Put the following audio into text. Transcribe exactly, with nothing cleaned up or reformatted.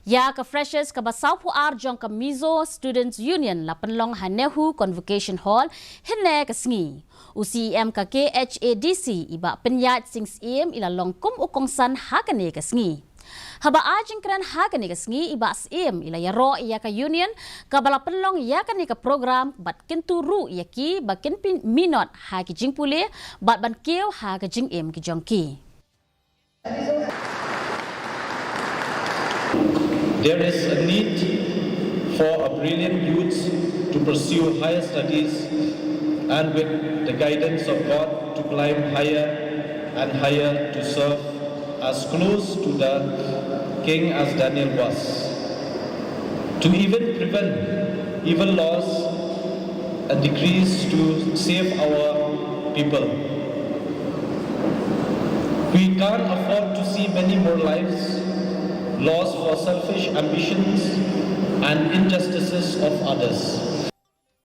Ïa ka freshers kaba sawphew ar jong ka Mizo Students Union la pynlong ha NEHU Convocation Hall hynne ka sngi. U CEM ka KHADC i Bah Pynïaid Sing Syiem i la long kum u kongsan ha kane ka sngi. Haba ai jingkren ha kane ka sngi, i Bah Syiem i la ïaroh ïa ka Union kaba la pynlong ïa kane ka program bad kyntu ruh ïa ki ba kin pyn- minot ha ki jingpule bad ban kiew ha ka jingim ki jong ki. There is a need for a brilliant youth to pursue higher studies and, with the guidance of God, to climb higher and higher, to serve as close to the king as Daniel was, to even prevent evil laws and decrees to save our people. We can't afford to see many more lives lost for selfish ambitions and injustices of others.